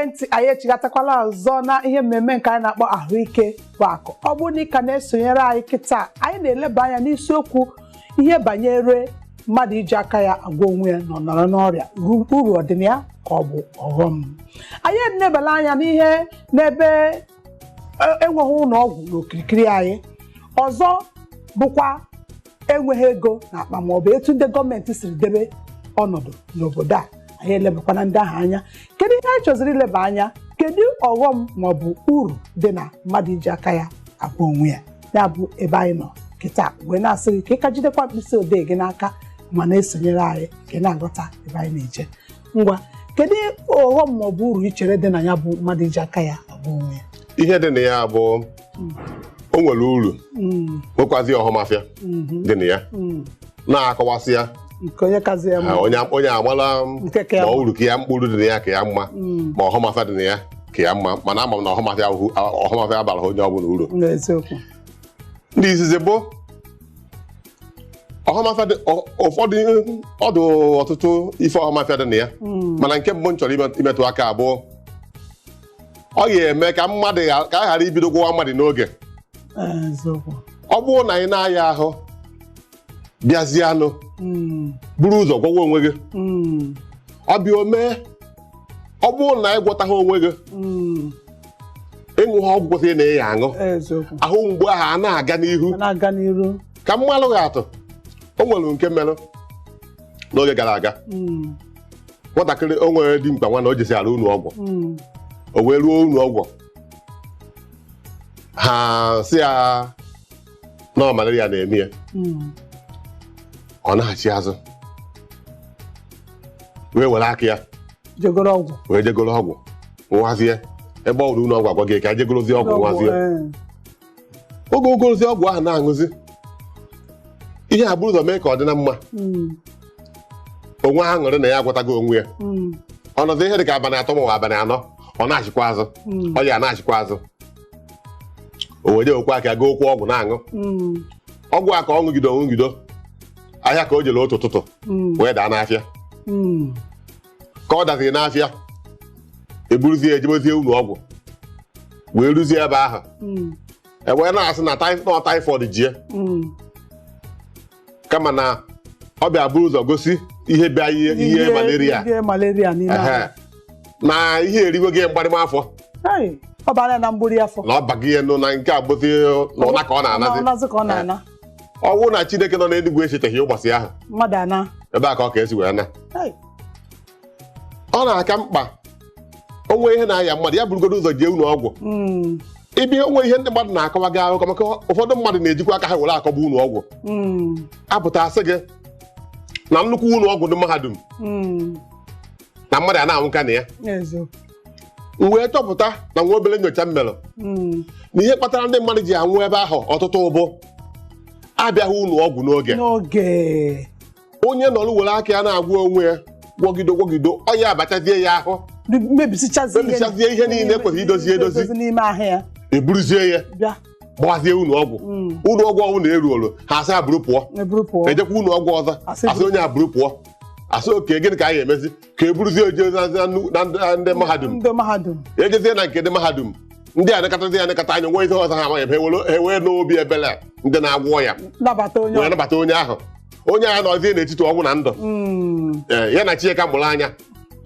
Na-ege ntị, anyị echigatakwala ọzọ na ihe mmemme nke anyị na-akpọ Ahụike bụ Akụ. Ọ bụrụ na ị ka na-esonyere anyị kịta, anyị na-eleba anya n'isiokwu ihe banyere mmadụ iji aka ya agwọ onwe ya na ọ nọrọ n'ọrịa, uru ọdịna ka ọ bụ ọghọm. Anyị enebala anya n'ihe n'ebe enweghị ụlọ ọgwụ n'okirikiri anyị. Ọzọ bụkwa enweghị ego n'akpa, maọbụ etu ndị gọọmenti siri debe ọnọdụ n'obodo a. Anyị elebakwana ndị ahụ anya. Kedu ihe anyị chọziri ileba anya? Kedu ọghọm maọbụ uru dị na mmadụ iji aka ya agwọ onwe ya? Ya bụ ebe anyị nọ kịta, wee na-asị gị ka ị ka jidekwa mkpịsị odee gị n'aka ma na-esonyere anyị, ka ị na-aghọta ebe anyị na-eje. Ngwa, kedu ọghọm maọbụ uru ị chere dị na ya bụ mmadụ iji aka ya agwọ onwe ya? Ihe dị na ya bụ o nwere uru, nwekwazi ọghọmafịa dị na ya, na-akọwasị ya. Nke onye kazi ya mma. Onye amala Nke ka ya ma mma. uru ka ya, mkpụrụ dị na ya ka ya mma, ma ọghọmafịa dị na ya ka ya mma. Mana ama m na ọghọmafịa abara onye ọbụla uru. N'eziokwu. Ndị izizi bụ ọghọmafịa dị ụfọdụ ọdụ, ọtụtụ ife ọghọmafịa dị na ya. Mana nke mbụ m chọrọ imetụ aka abụọ, ọ ga-eme ka mmadụ ka a ghara ibido gwọwa mmadụ n'oge. Eziokwu. Ọ bụrụ na ị na-aya ahụ bịazianụ, buru ụzọ gwọwa onwe gị. Ọ bịa o mee, ọ bụrụ na ị gwọtaghị onwe gị, ịṅụ ha ọgwụ kwesịrị na ị ya aṅụ, ahụ mgbu ahụ a na-aga n'ihu. Ma na-aga n'iru. Ka mmalụ gị atụ, o nwere nke merụ n'oge gara aga. Nwatakịrị o nwere dị mkpa nwa na o jesi ala ụlọ ọgwụ. O wee ruo ụlọ ọgwụ, ha sị ya na ọ malaria na-eme ya. Ọ na-achị azụ wee were aka ya jegoro ọgwụ. Wee jegoro ọgwụ nwazie. Ebe ọ bụrụ ụlọ ọgwụ agwa gị ka jegorozie ọgwụ nwazie. Oge ogorozi ọgwụ ahụ na-aṅụzi, ihe a bụrụ ụzọ mee ka ọ dị na mma. Onwe aṅụrị na ya agwọtago onwe ya. Ọ nọzi ihe dị ka abalị 3 ma ọ bụ abalị 4, ọ na-achịkwa azụ. Ọ ya na-achịkwa azụ, o wee okwu aka gaa okwu ọgwụ na-aṅụ. Ọgwụ a ka ọ ṅụgido ṅụgido, ahịa ka o jere otu ụtụtụ, wee daa n'afịa. Ka ọ daziri n'afịa, eburuzie ejebezie ụlọ ọgwụ, wee ruzie ebe ahụ, e wee na-asị na typhoid jie. Kama na ọ bịa buru ụzọ gosi ihe bịa ihe malaria. Ihe malaria n'ime ahụ. Na ihe erigo gị mgbarịma afọ. Hey, ọ bara na mgburi afọ. Na ọ baghị ihe nụ na nke a bụzi na ụna ka ọ na-anazi. Ọ ka ọ na-ana. Ọ bụrụ na Chineke nọ n'eluigwe echetaghị ụbọchị ahụ, mmadụ ana. Ebe a ka ọ ka esi wee na. Hey. Ọ na-aka mkpa onwe ihe na-aya mmadụ, ya burugodo ụzọ jee ụlọ ọgwụ. Ịbịa onwe ihe ndị mmadụ na-akọwa gị akụkọ, maka ụfọdụ mmadụ na-ejikwa aka ha were akọgbu ụlọ ọgwụ. Apụta asị gị na nnukwu ụlọ ọgwụ dị mahadum, na mmadụ a na-anwụka na ya. Eziokwu. M wee chọpụta na nwa obere nyocha m mere, na ihe kpatara ndị mmadụ ji anwụ ebe ahụ ọtụtụ ụbụ abịaghị ụlọ ọgwụ n'oge. N'oge. Onye nọrọ were aka ya na-agwọ onwe ya, gwọgido gwọgido, ọ ya abachazie ya ahụ. Mebisichazie. Mebisichazie ihe niile ekwesịrị idozi edozi. N'ime ahụ ya. Eburuzie ya, bịa gbawazie ụlọ ọgwụ. Ụlọ ọgwụ ọbụla eruolu ha, asị ha buru pụọ. Eburu pụọ. Ejekwa ụlọ ọgwụ ọzọ, asị asị onye a buru pụọ. Asị oke, gịnị ka anyị ga-emezi ka e buruzie oje na ndị mahadum? Ndị mahadum. Ejezie na nke ndị mahadum, ndị a nekọtazi ya nekọta anya, nwe ihe ọzọ ha amaghị ebe ha wee n'obi ebele ndị na-agwọ ya nabata onye. Wee nabata onye ahụ. Onye ahụ nọzie n'etiti ọnwụ na ndụ. Ee, ya na chi ya ka mụrụ anya,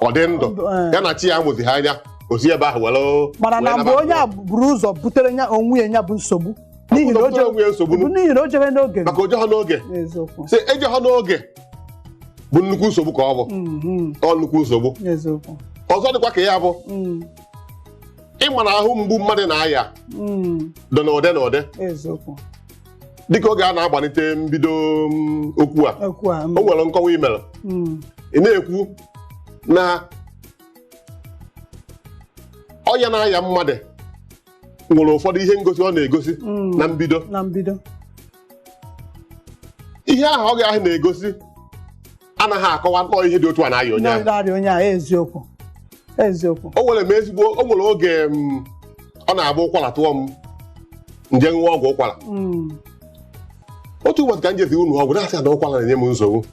ọ dị ndụ. Ya na chi ya amụzi ha anya, o si ebe ahụ were mana na wee mgbe nabata. Onye a buru ụzọ butere ya onwe ya, ya bụ nsogbu n'ihi na o butere onwe ya nsogbu. N'ihi na o jebe n'oge. Maka oje ha n'oge. N'eziokwu. Sị eje ha n'oge bụ nnukwu nsogbu ka ọ bụ. Ọ nnukwu nsogbu. N'eziokwu. Ọzọ dịkwa ka ya bụ, ịma na ahụ mgbu mmadụ na-aya dị n'ụdị n'ụdị. Eziokwu. Dịka oge a na-agbalite mbido okwu a, okwu a. O nwere nkọwa imere. Ị na-ekwu na ọya na-aya mmadụ nwere ụfọdụ ihe ngosi ọ na-egosi na mbido. Na mbido. Ihe ahụ ọ ga-ahụ na-egosi anaghị akọwa nnọọ ihe dị otu a na-aya onye ahụ. Na-arịa onye a, eziokwu, eziokwu. O nwere m ezigbo, o nwere oge m ọ na-abụ ụkwara tụọ m, nje ṅụọ ọgwụ ụkwara. Otu ụbọchị ka m jezi ụlọ ọgwụ na-asị na ụkwara na-enye m nsogbu,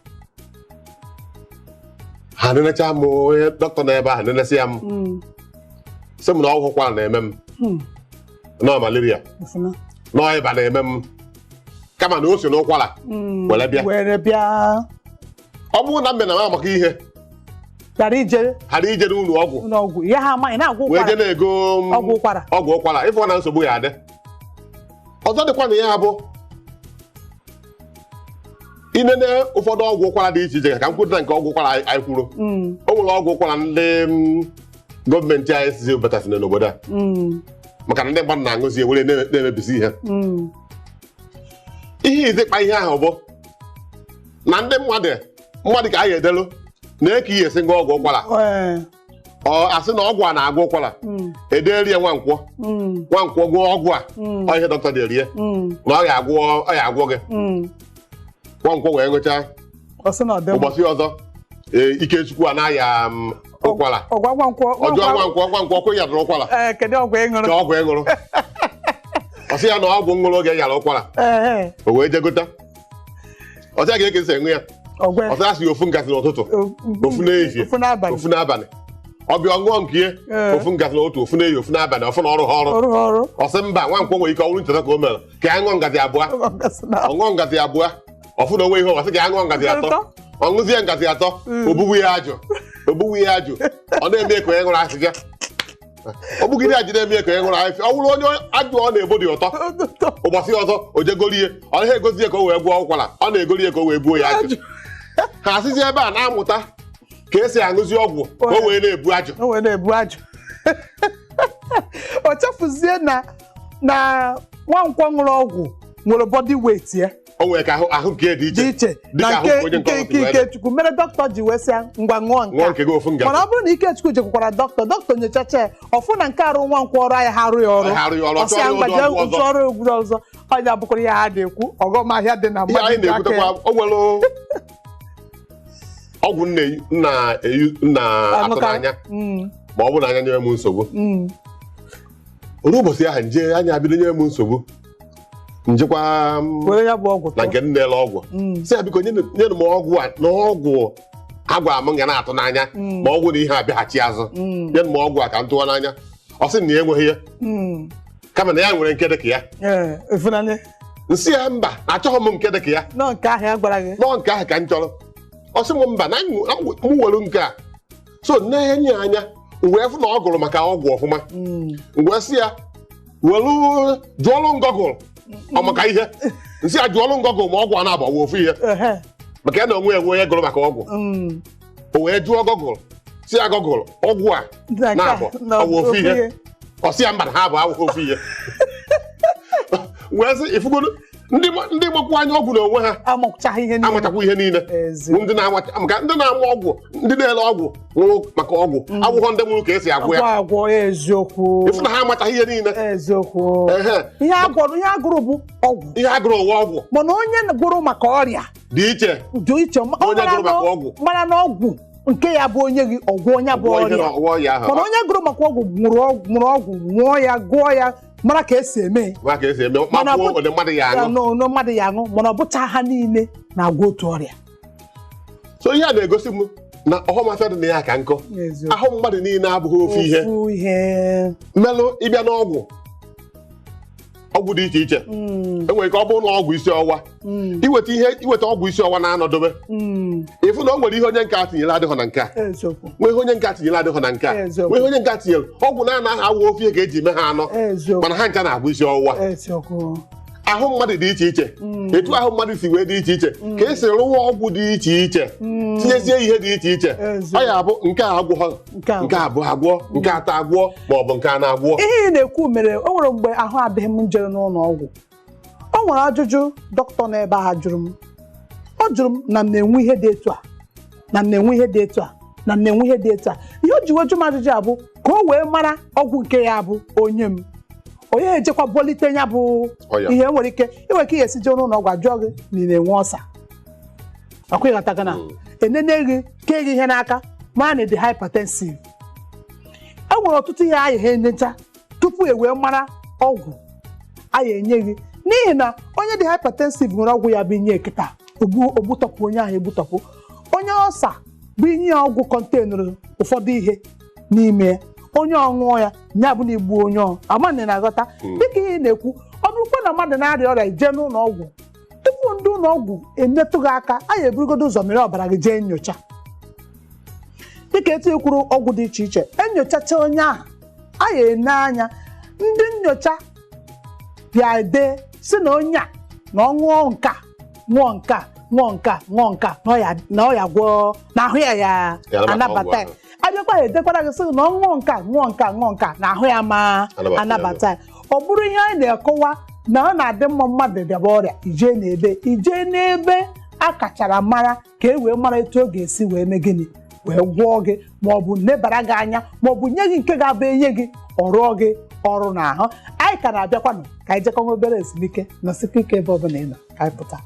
ha nenecha m, onye dọkịta nọ ebe ahụ nenesị ya m. Sị m na ọgwụ ụkwara na-eme m, nọọ malaria, Ọfụma. nọọ ịba na-eme m, kama na o si n'ụkwara were bịa. Were bịa. Ọ bụrụ na mbe na m amaka ihe ghara ije ghara ije n'ụlọ ọgwụ n'ọgwụ ya, ha amaghị na-agwọ wee ụkwara. jee na-ego m Ọgwụ ụkwara. Ọgwụ ụkwara, ịfụ na nsogbu ya adị. Ọzọ dịkwa na ya bụ inene ụfọdụ ọgwụ ụkwara dị iche iche, ka m kwuo na nke ọgwụ ụkwara anyị kwuru. O nwere ọgwụ ụkwara ndị gọọmenti anyị sizi batasịrị n'obodo a, maka na ndị mmadụ na-aṅụzi ewere na-emebisi ihe. Ihe izikpa ihe ahụ bụ na ndị mmadụ ka a ga-edelu na eke ihe esi ṅụọ ọgwụ ụkwara. Ọ asị na ọgwụ a na-agwọ ụkwara, ederi ya Nwankwọ. Nwankwọ gụọ ọgwụ a, ọ ihe dọkịta deri ya na ọ ga-agwọ, ọ ga-agwọ gị. Nwankwọ wee ṅụchaa. Ọ sị na ọ dị mma. Ụbọchị ọzọ, ee, Ikechukwu anaghị ụkwara. Ọgwa Nwankwọ. Ọjọọ Nwankwọ, Nwankwọ ọkụ ya dụrụ ụkwara. Ee, kedu ọgwụ ị ṅụrụ? Ka ọgwụ ị ṅụrụ? Ọ sị ya na ọgwụ m ṅụrụ oge yara ụkwara. O wee jegota, ọ sị ya ka esi enwe ya. Ọgwụ. Ọ sị ya si ofu ngazi n'ụtụtụ, ofu n'ehihie, ofu n'abalị, ofu n'abalị. Ọ bịa ọṅụọ nke ihe, ofu ngazi n'otu, ofu n'ehihie, ofu n'abalị, ofu na ọrụ ha ọrụ. Ọrụ ha ọrụ. Ọ sị mba, Nwankwọ nwere ike ọ bụrụ ncheta ka o mere, ka ya ṅụọ ngazi abụọ. Ọ ṅụọ ngazi abụọ, ọfụ na onwe ihe, ọ sị ka ya ṅụọ ngazi atọ. Ọ ṅụzie ngazi atọ, ogbugbu ya ajụ, ogbugbu ya ajụ, ọ na-eme ka onye ṅụrụ ahịhịa. Ọ bụgide ajụ na-eme ka onye ṅụrụ ahịhịa. Ọ bụrụ onye ajụ ọ na-ebo dị ụtọ. Ụbọchị ọzọ o jegoro ihe, ọ naghị egozi ya ka o wee gwọọ ụkwara, ọ na-egoro ya ka o wee gbuo ya ajụ. Ha asịzi ebe a na-amụta ka esi aṅụzi ọgwụ ka o wee na-ebu ajụ. O wee na-ebu ajụ. O chefuzie na Nwankwọ ṅụrụ ọgwụ nwere body weight ya O nwere ka ahụ nke dị dị iche iche dịka na ahụ nke onye nke nke ọzọ nke si wee dị. Ikechukwu mere dọkịta ji wee sị ya ngwa ṅụọ nke ṅụọ a. nke gị ofu ngazi. Mana ọ bụrụ na Ikechukwu jekwukwara dọkịta, dọkịta nyochacha ya, ọfụ na nke arụ Nwankwọ ọrụ ahịa ha arụ ya ọrụ. Ha arụ ya ọrụ, Ọ sị ya chọrọ ngwa ụdị jee ọgwụ ọzọ. chọrọ ọgwụ ọzọ. Ọnya bụkwara ihe ha na-ekwu, ọghọm ahịa dị na Ihe mmadụ anyị ji aka ya. na-ekwutekwa, o nwere ọgwụ nna atụ n'anya ma ọ bụrụ na anya nyere m nsogbu. Oru ụbọchị ahụ nje anya bido nyere m nsogbu, njikwa m Were ya bụ ọgwụ na tụọ. Nke nne ele ọgwụ, sị ya biko nyenụ m ọgwụ a, na ọgwụ a gwara m ga na-atụ n'anya ma ọgwụ na ihe abịaghachi azụ. Nyenụ m ọgwụ a ka m tụọ n'anya. Ọ sị na ya enweghị ya, kama na ya nwere nke dị ka ya. Ee, ịfụnanya. Nsị ya mba, achọghị m nke dị ka ya. Nọ nke ahụ ya gwara gị. Nọọ nke ahụ ka m chọrọ. Ọ sị m mba, na m were nke a so na-enye ya anya, m wee fụ na ọ gụrụ maka ọgwụ ọfụma. M wee sị ya welu jụọlụ ngọgụl ọ maka ihe. Nsị ya jụọlụ ngọgụl ma ọgwụ a na-agbawa ofu ihe, maka ya na onwe ya nwe onye gụrụ maka ọgwụ. O wee jụọ gọgụl, sị ya gọgụl, ọgwụ a Na nke a, na-abụ na ọ bụ ofu ihe? Ọ sị ya mba, na ha bụ awụghị ofu ihe. Wee sị ifugodu ndị makwu anya ọgwụ n'onwe ha Amachaghị ihe niile. Amachakwa ihe niile. Ezi. Ndị na-ama maka ndị na-ama ọgwụ, ndị na-ele ọgwụ nwụrụ maka ọgwụ agwụghọ ndị nwụrụ ka esi agwụ ya. Agwọ agwọ, eziokwu. Ịfụ na ha amachaghị ihe niile. Eziokwu. Ehe. Ihe agwọrọ, ihe agụrụ bụ ọgwụ. Ihe agụrụ ụwa ọgwụ. Mana onye gụrụ maka ọrịa dị iche. Dị iche. Ọ Onye mara gụrụ maka ọgwụ. Mara na ọgwụ nke ya bụ onye gị ọgwụ onye bụ Gwọọ ihe na ọrịa. ọgwọ ya ahụ. Mana onye gụrụ maka ọgwụ ṅụrụ ọgwụ, ṅụrụ ọgwụ, ṅụọ ya, gụọ ya, mara ka esi eme. Ma ka esi eme ma Mana kwuo ụdị mmadụ ya ya aṅụ. Na mmadụ ya aṅụ, mana ọ bụcha ha niile na-agwọ otu ọrịa. So ihe a na-egosi m na ọghọm afịa dị na ya ka nkọ. Eziokwu. Ahụ mmadụ niile abụghị ofu ihe. Ofu ihe. Mmelụ ịbịa n'ọgwụ, ọgwụ dị iche iche, enwere ike ọ bụrụ na ọgwụ isi ọwa, iweta ihe, iweta ọgwụ isi ọwa na-anọdobe, ịfụ na o nwere ihe onye nke a tinyere adịghọ na nke a, Eziokwu. nwee ihe onye nke a tinyere adịghọ na nke a, Eziokwu. nwee ihe onye nke a tinyere. Ọgwụ na-anaghị awụ ofu ihe ka eji mee ha anọ, Eziokwu. mana ha ncha na-agwụ isi ọwụwa. Eziokwu. Ahụ mmadụ dị iche iche. Etu ahụ mmadụ si wee dị iche iche ka esi rụwa ọgwụ dị iche iche, tinyezie ihe dị iche iche. Eziokwu. Ọ ya bụ nke a agwọ Nke a nke abụọ agwọ, nke atọ agwọ, ma ọ bụ nke a na-agwọ. Ihe ị na-ekwu mere o nwere mgbe ahụ adịghị m njere n'ụlọ ọgwụ. O nwere ajụjụ dọkịta n'ebe ahụ jụrụ m. Ọ jụrụ m na m na-enwe ihe dị etu a, na m na-enwe ihe dị etu a, na m na-enwe ihe dị etu a. Ihe o ji wee jụ m ajụjụ a bụ ka o wee mara ọgwụ nke ya bụ onye m onye ejekwa bolite ya bụ Ọya. ihe nwere ike inwe ike esi jee n'ụlọ ọgwụ ajụọ gị na ị na-enwe ọsa ọkwa, ịghọtago, na enene gị kee gị ihe n'aka mara na ị dị hypertensive. E nwere ọtụtụ ihe anyị ha enyecha tupu e wee mara ọgwụ anyị enye gị, n'ihi na onye dị hypertensive nwere ọgwụ ya bụ inye kịta ogbu ogbutọpụ onye ahụ, egbutọpụ onye ọsa bụ inye ya ọgwụ kọntenụrụ ụfọdụ ihe n'ime ya. Onye ọṅụọ ya, ya bụ na igbu onye ọ ama na ị na-aghọta. Dịka ihe ị na-ekwu, ọ bụrụkwa na mmadụ na-arịa ọrịa, ije n'ụlọ ọgwụ, tupu ndị ụlọ ọgwụ emetụ gị aka, a ya eburugodo ụzọ mere ọbara gị jee nyocha, dịka etu i kwuru, ọgwụ dị iche iche. Enyochacha onye ahụ, a ya ene anya, ndị nyocha bịa dee si na onye a na ọ ṅụọ nke a, ṅụọ nke a, ṅụọ nke a, ṅụọ nke a, na ọ ya gwọọ na ahụ ya ya Ya anabata anabata ya. ọgwụ ahụ. Abịakwa ya edekwara gị sị na ọ ṅụọ nke a, ṅụọ nke a, ṅụọ nke a, na ahụ ya ma anabata ya. Anabata ya. Ọ bụrụ ihe anyị na-akọwa na ọ na-adị mma, mmadụ bịaba ọrịa, ijee n'ebe a kachara mara ka e wee mara etu ọ ga-esi wee mee gịnị, wee gwọọ gị, ma ọ bụ nebara gị anya, ma ọ bụ nye gị nke ga-abụ enye gị, ọ rụọ gị ọrụ n'ahụ. Anyị ka na-abịakwanụ ka anyị jekọ nwa obere ezumike. Nọsịkwa ike ebe ọbụla ị nọ, ka anyị pụta.